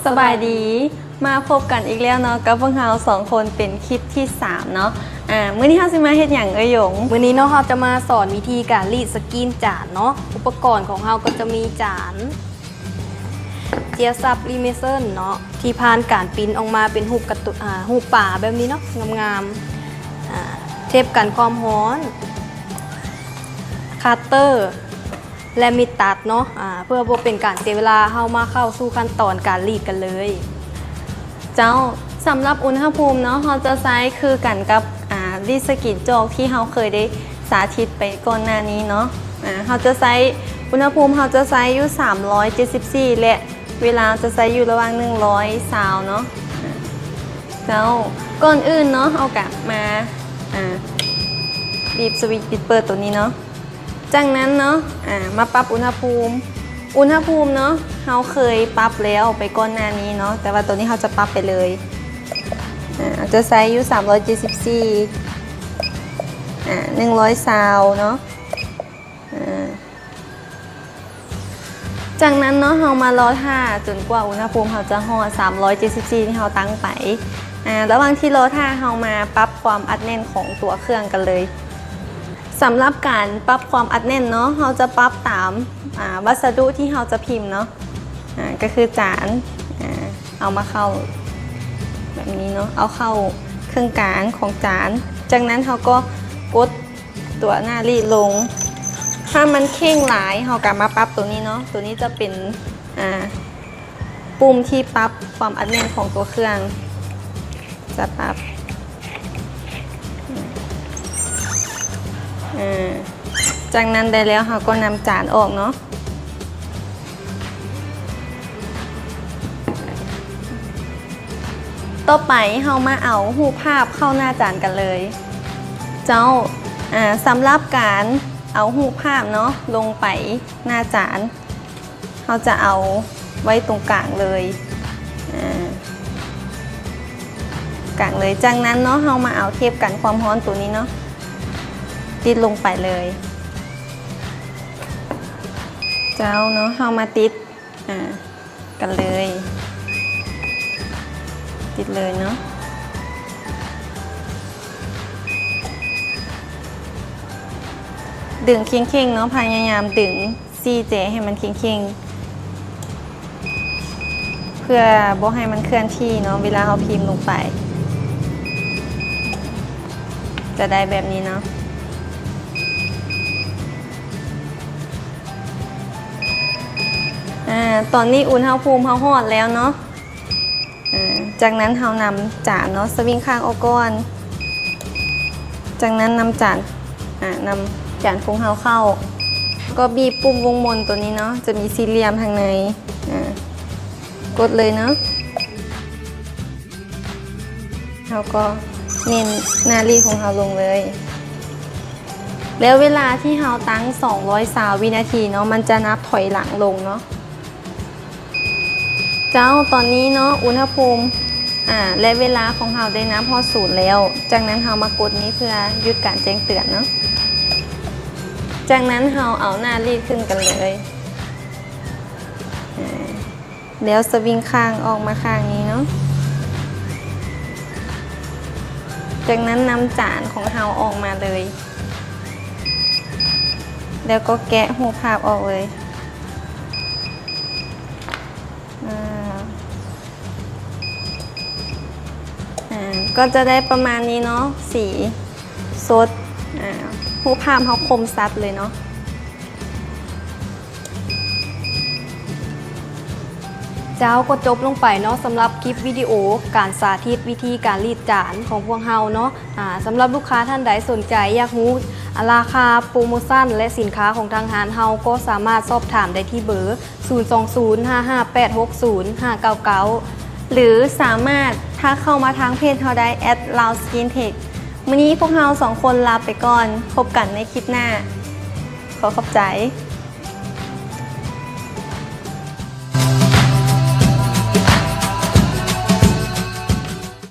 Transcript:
ສະບາຍດີ ມາພົບກັນອີກແລ້ວເນາະ ກັບພວກເຮົາສອງຄົນເປັນຄລິບທີສາມເນາະ. ອາ ມື້ນີ້ເຮົາຊິມາເຮັດຫຍັງເອີຍຢົງ? ມື້ນີ້ເນາະ ເຮົາຈະມາສອນວິທີການລີດສະກີນຈານເນາະ. ອຸປະກອນຂອງເຮົາກໍຈະມີຈານ ເຈຍສັບຣີເມເຊິນເນາະ ທີ່ຜ່ານການປິ່ນອອກມາເປັນຮູບກາຕູນ ອາ ຮູບປາແບບນີ້ເນາະ ງາມໆ ອາ ເທບກັນຄວາມຮ້ອນ ຄັດເຕີ ແລະ ມີດຕັດເນາະ. ອາ ເພື່ອບໍ່ເປັນການເສຍເວລາ ເຮົາມາເຂົ້າສູ່ຂັ້ນຕອນການລີດກັນເລີຍ. ເຈົ້າ, ສຳລັບອຸນຫະພູມເນາະ ເຮົາຈະໃຊ້ຄືກັນກັບ ອາ ລີດສະກີນຈອກທີ່ເຮົາເຄີຍໄດ້ສາທິດໄປກ່ອນໜ້ານີ້ເນາະ. ອາ ເຮົາຈະໃຊ້ ອຸນຫະພູມເຮົາຈະໃຊ້ຢູ່ສາມຮ້ອຍເຈັດສິບສີ່ ແລະ ເວລາຈະໃຊ້ຢູ່ລະຫວ່າງໜຶ່ງຮ້ອຍຊາວເນາະ. ເຈົ້າ, ກ່ອນອື່ນເນາະ ເຮົາກະມາ ອາ ບີບສະວິດປິດເປີດໂຕນີ້ເນາະ. ຈາກນັ້ນເນາະ ອາ ມາປັບອຸນຫະພູມ. ອຸນຫະພູມເນາະ ເຮົາເຄີຍປັບແລ້ວໄປກ່ອນໜ້ານີ້ເນາະ ແຕ່ວ່າໂຕນີ້ເຮົາຈະປັບໄປເລີຍ. ອາ ເຮົາຈະໃຊ້ຢູ່ສາມຮ້ອຍເຈັດສິບສີ່ ອາ ໜຶ່ງຮ້ອຍຊາວເນາະ. ອາ ຈາກນັ້ນເນາະ ເຮົາມາລໍຖ້າຈົນກວ່າອຸນຫະພູມເຮົາຈະຮອດສາມຮ້ອຍເຈັດສິບສີ່ທີ່ເຮົາຕັ້ງໄປ. ອາ ລະຫວ່າງທີ່ລໍຖ້າ ເຮົາມາປັບຄວາມອັດແໜ້ນຂອງຕົວເຄື່ອງກັນເລີຍ. ສຳລັບການປັບຄວາມອັດແໜ້ນເນາະ ເຮົາຈະປັບຕາມ ອາ ວັດສະດຸທີ່ເຮົາຈະພິມເນາະ. ອາ ກໍຄືຈານ ອາ ເອົາມາເຂົ້າແບບນີ້ເນາະ ເອົາເຂົ້າເຄິ່ງກາງຂອງຈານ. ຈາກນັ້ນເຮົາກໍກົດ ຕົວໜ້າລີດລົງ. ຖ້າມັນເຄັ່ງຫຼາຍ ເຮົາກໍມາປັບຕົວນີ້ເນາະ. ຕົວນີ້ຈະເປັນ ອາ ປຸ່ມທີ່ປັບຄວາມອັດແໜ້ນຂອງຕົວເຄື່ອງ. ຈະປັບ ອາ ຈາກນັ້ນໄດ້ແລ້ວ ເຮົາກໍນຳຈານອອກເນາະ. ຕໍ່ໄປເຮົາມາເອົາຮູບພາບເຂົ້າໜ້າຈານກັນເລີຍ. ເຈົ້າ, ອາ, ສຳລັບການເອົາຮູບພາບເນາະ ລົງໄປໜ້າຈານ, ເຮົາຈະເອົາໄວ້ຕົງກາງເລີຍ, ອາ, ກາງເລີຍ. ຈາກນັ້ນເນາະ ເຮົາມາເອົາເທບກັນຄວາມຮ້ອນໂຕນີ້ເນາະ ຕິດລົງໄປເລີຍ. ເຈົ້າເນາະ, ເຮົາມາຕິດ ອາ ກັນເລີຍ, ຕິດເລີຍເນາະ. ດຶງເຄັ່ງໆເນາະ, ພະຍາຍາມດຶງສີ່ແຈໃຫ້ມັນເຄັ່ງໆ ເພື່ອບໍ່ໃຫ້ມັນເຄື່ອນທີ່ເນາະ, ເວລາເຮົາພິມລົງໄປ ຈະໄດ້ແບບນີ້ເນາະ. ອາ ຕອນນີ້ອຸນຫະພູມເຮົາຮອດແລ້ວເນາະ. ອາ ຈາກນັ້ນເຮົານຳຈານເນາະ ສະວິງຂ້າງອອກກ່ອນ, ຈາກນັ້ນນຳຈານ ອາ ນຳຈານຂອງເຮົາເຂົ້າ, ກໍບີບປຸ່ມວົງມົນໂຕນີ້ເນາະ ຈະມີສີ່ຫຼ່ຽມທາງໃນ, ອາ ກົດເລີຍເນາະ. ເຮົາກໍເນັ້ນໜ້າລີດຂອງເຮົາລົງເລີຍ. ແລ້ວເວລາທີ່ເຮົາຕັ້ງສອງຮ້ອຍຊາວວິນາທີເນາະ, ມັນຈະນັບຖອຍຫຼັງລົງເນາະ. ເຈົ້າ, ຕອນນີ້ເນາະ ອຸນຫະພູມ ອາ ແລະ ເວລາຂອງເຮົາໄດ້ນັບຮອດສູນແລ້ວ. ຈາກນັ້ນເຮົາມາກົດນີ້ເພື່ອຢຸດການແຈ້ງເຕືອນເນາະ. ຈາກນັ້ນເຮົາເອົາໜ້າລີດຂຶ້ນກັນເລີຍ. ອາ ແລ້ວສະວິງຂ້າງອອກມາຂ້າງນີ້ເນາະ. ຈາກນັ້ນນຳຈານຂອງເຮົາອອກມາເລີຍ ແລ້ວກໍແກະຮູບພາບອອກເລີຍ. ອາ ອາ ກໍຈະໄດ້ປະມານນີ້ເນາະ, ສີສົດ, ອາ ຮູບພາບເຮົາຄົມຊັດເລີຍເນາະ. ເຈົ້າ, ກໍຈົບລົງໄປເນາະ ສຳລັບຄລິບວິດີໂອການສາທິດວິທີການລີດຈານຂອງພວກເຮົາເນາະ. ອາ ສຳລັບລູກຄ້າທ່ານໃດສົນໃຈຢາກຮູ້ ອາ ລາຄາ, ໂປຣໂມຊັນ ແລະ ສິນຄ້າຂອງທາງຮ້ານເຮົາ ກໍສາມາດສອບຖາມໄດ້ທີ່ເບີ ສູນສອງສູນ ຫ້າຫ້າແປດຫົກສູນ ຫ້າເກົ້າເກົ້າ ຫຼື ສາມາດທັກເຂົ້າມາທາງເພຈເຮົາໄດ້ ແອັດລາວສະກິນເທັກ. ມື້ນີ້ພວກເຮົາສອງຄົນລາໄປກ່ອນ, ພົບກັນໃນຄລິບໜ້າ. ຂໍຂອບໃຈ.